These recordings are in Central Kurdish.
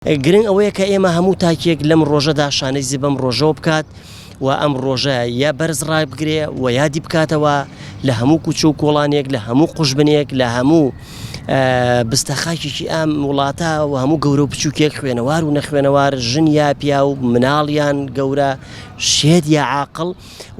گرنگ ئەوەیە کە ئێمە هەموو تاکێک لەم ڕۆژەدا شانەزی بەم ڕۆژەوە بکات و ئەم ڕۆژە یا بەرز ڕابگرێ و یادی بکاتەوە لە هەموو کوچە و کۆڵانێک لە هەموو قوژبنێک لە هەموو بستە خاکێکی ئەم وڵاتە و هەموو گەورە و بچووکێک خوێنەوار و نەخوێنەوار ژن یا پیا و مناڵیان گەورە شێت یا عاقڵ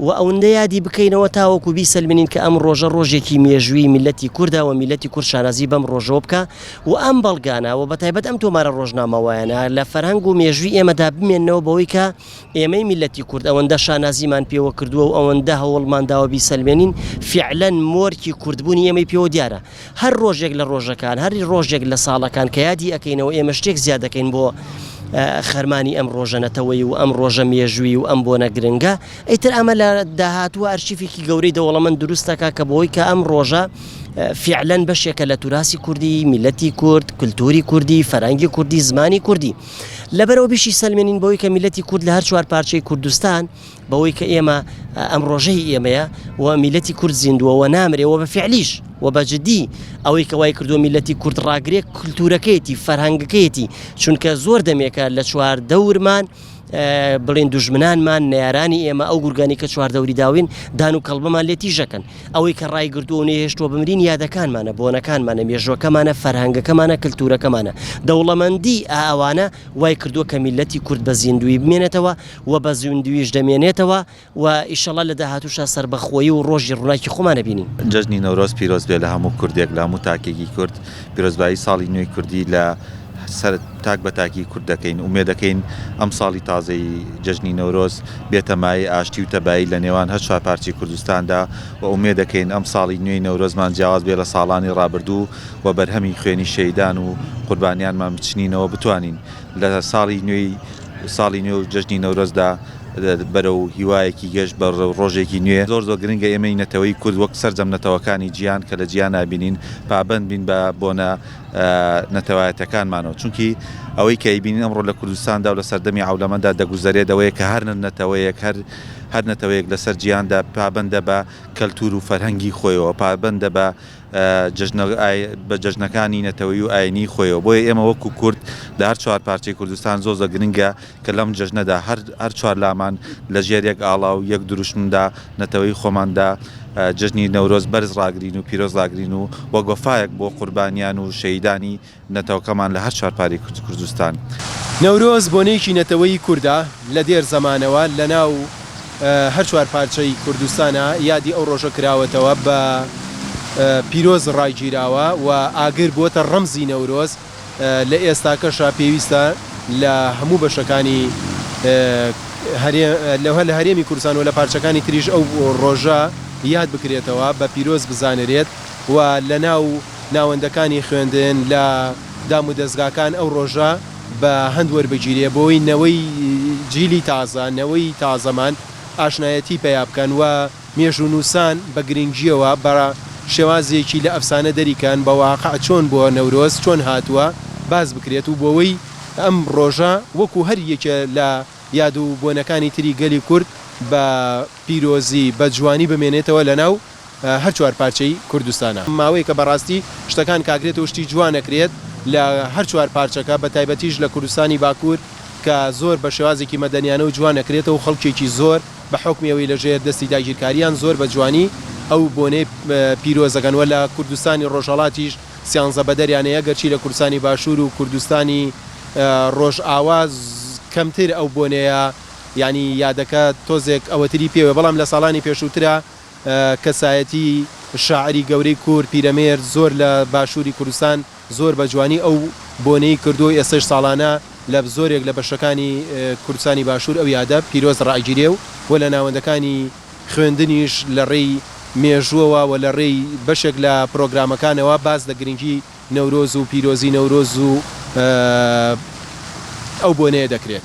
و ئەوەندە یادی بکەینەوە تاوەکو بیسەلمێنین کە ئەم ڕۆژە ڕۆژێکی مێژووی میللەتی کوردە و میللەتی کورد شانازی بەم ڕۆژەوە بکا و ئەم بەڵگانە و بەتایبەت ئەم تۆمارە ڕۆژنامەوایانە لە فەرهەنگ و مێژووی ئێمەدا بمێننەوە بەوەی کە ئێمەی میللەتی کورد ئەوەندە شانازیمان پێوە کردووە و ئەوەندە هەوڵمان داوە بیسەلمێنین فیعلەن مۆرکی کوردبوونی ئێمەی پێوە دیارە. هەر ڕۆژێک لە ڕۆژەکان، هەر ڕۆژێک لە ساڵەکان کە یادی ئەکەینەوە ئێمە شتێک زیاد دەکەین بۆ خەرمانی ئەم ڕۆژە نەتەوەیی و ئەم ڕۆژە مێژوویی و ئەم بۆنە گرنگە، ئیتر ئەمە لە داهاتووە ئەرشیفێکی گەورەی دەوڵەمەند دروست دەکا کە بۆی کە ئەم ڕۆژە فیعلەن بەشێکە لە توراسی کوردی، میللەتی کورد، کلتوری کوردی، فەرهەنگی کوردی، زمانی کوردی. لەبەرئەوە بیشی سەلمێنین بەوەی کە میللەتی کورد لە هەر چوارپارچەی کوردستان بەوەی کە ئێمە ئەم ڕۆژە هی ئێمەیە و میلەتی کورد زیندووە و نامرێ و بە فعلیش و بە جدی ئەوەی کە وای کردووە میلەتی کورد ڕاگرێ کولتوورەکەیەتی فەرهەنگەکەیەتی چونکە زۆر دەمێکە لە چوار دەورمان بڵێن دوژمنانمان نەیارانی ئێمە ئەو گورگانی کە چواردەوری داوین دان و کەڵبەمان لێ تیژەکەن ئەوەی کە ڕایگرتووە و نەیهێشتووە بمرین یادەکانمانە بۆنەکانمانە مێژوەکەمانە فەرهەنگەکەمانە کللتورەکەمانە دەوڵەمەندی ئەوانە وای کردووە کە میلەتی کورد بە زیندوی بمێنێتەوە و بە زیندوویش دەمێنێتەوە و ئیشەڵا لە داهاتووشا سەربەخۆیی و ڕۆژی ڕووناکی خۆمان ئەبینین. جەژنی نەورۆز پیرۆز بێ لە هەموو کوردێک لە هەموو تاکێکی کورد پیرۆزبایی ساڵی نوێی کوردی لە سەر تاک بە تاکی کورد دەکەین ئومێد دەکەین ئەم ساڵی تازەی جەژنی نەورۆز بێتە مایەی ئاشتی و تەبایی لە نێوان هەر چوار پارچەی کوردستاندا و ئومێد دەکەین ئەم ساڵی نوێی نەورۆزمان جیاواز بێ لە ساڵانی ڕابردوو و بەرهەمی خوێنی شەهیدان و قوربانیانمان بچنینەوە بتوانین لە ساڵی نوێی ساڵی نوێ و جەژنی نەورۆزدا بەرەو هیوایەکی گەش بەرەو ڕۆژێکی نوێ. زۆر زۆر گرنگە ئێمەی نەتەوەی کورد وەک سەرجەم نەتەوەکانی جیهان کە لە جیهانا بینین پابەند بین بە بۆنە نەتەوایەتەکانمانەوە چونکی ئەوەی کە ئەیبینین ئەمڕۆ لە کوردستاندا و لە سەردەمی عەولەمەدا دەگوزەرێت ئەوەیە کە هەر نەتەوەیەک هەر هەر نەتەوەیەک لەسەر جیهاندا پابەندە بە کەلتور و فەرهەنگی خۆیەوە پابەندە بە جەژنە بە جەژنەکانی نەتەوەیی و ئاینیی خۆیەوە، بۆیە ئێمە وەکو کورد لە هەر چوار پارچەی کوردستان زۆر زۆر گرنگە کە لەم جەژنەدا هەر هەر چوار لامان لە ژێر یەک ئاڵا و یەک دروشمدا نەتەوەی خۆماندا جەژنی نەورۆز بەرز ڕاگرین و پیرۆز ڕاگرین و وەک وەفایەک بۆ قوربانیان و شەهیدانی نەتەوەکەمان لە هەر چوار پارەی کوردستان. نەورۆز بۆنەیەکی نەتەوەیی کوردە، لە دێر زەمانەوە لە ناو هەر چوار پارچەی کوردستانا یادی ئەو ڕۆژە کراوەتەوە، بە پیرۆز ڕاگیراوە و ئاگر بووەتە ڕەمزی نەورۆز، لە ئێستاکەشا پێویستە لە هەموو بەشەکانی لە هەرێمی کوردستان و لە پارچەکانی تریش ئەو ڕۆژە یاد بکرێتەوە، بە پیرۆز بزانرێت و لە ناو ناوەندەکانی خوێندن، لە دامودەزگاکان ئەو ڕۆژە بە هەند وەربگیرێ بۆی نەوەی جیلی تازە، نەوەی تازەمان ئاشنایەتی پەیا بکەن و مێژوونووسان بە گرنگییەوە بە شێوازێکی لە ئەفسانە دەریکەن بە واقع چۆن بووە نەورۆز چۆن هاتووە باس بکرێت و بۆوەی ئەم ڕۆژە وەکوو هەر یەکێ لە یاد و بۆنەکانی تری گەلی کورد بە پیرۆزی بە جوانی بمێنێتەوە لە ناو هەر چوار پارچەی کوردستانا. ماوەیەکە بەڕاستی شتەکان کاکرێتەوە شتی جوان ئەکرێت لە هەر چوار پارچەکە بە تایبەتیش لە کوردستانی باکوور کە زۆر بە شێوازێکی مەدەنیانە و جوان ئەکرێتەوە و خەڵکێکی زۆر بە حوکمی ئەوەی لە ژێر دەستی داگیرکاریان زۆر بە جوانی ئەو بۆنەی پیرۆز ئەکەن وە لە کوردستانی ڕۆژهەڵاتیش سیانزە بەدەریان هەیە گەرچی لە کوردستانی باشوور و کوردستانی ڕۆژئاوا کەمتر ئەو بۆنەیە یانی یادەکە تۆزێک ئەوەتری پێوە بەڵام لە ساڵانی پێشووترا کەسایەتی شاعری گەورەی کورد پیرەمێرد زۆر لە باشووری کوردستان زۆر بە جوانی ئەو بۆنەی کردووە و ئێستەش ساڵانە لە زۆرێک لە بەشەکانی کوردستانی باشوور ئەو یادە پیرۆز ڕائەگیرێ و لە ناوەندەکانی خوێندنیش لە ڕێی مێژووەوە و لە ڕێی بەشێک لە پرۆگرامەکانەوە باس لە گرنگی نەورۆز و پیرۆزی نەورۆز و ئەو بۆنەیە دەکرێت.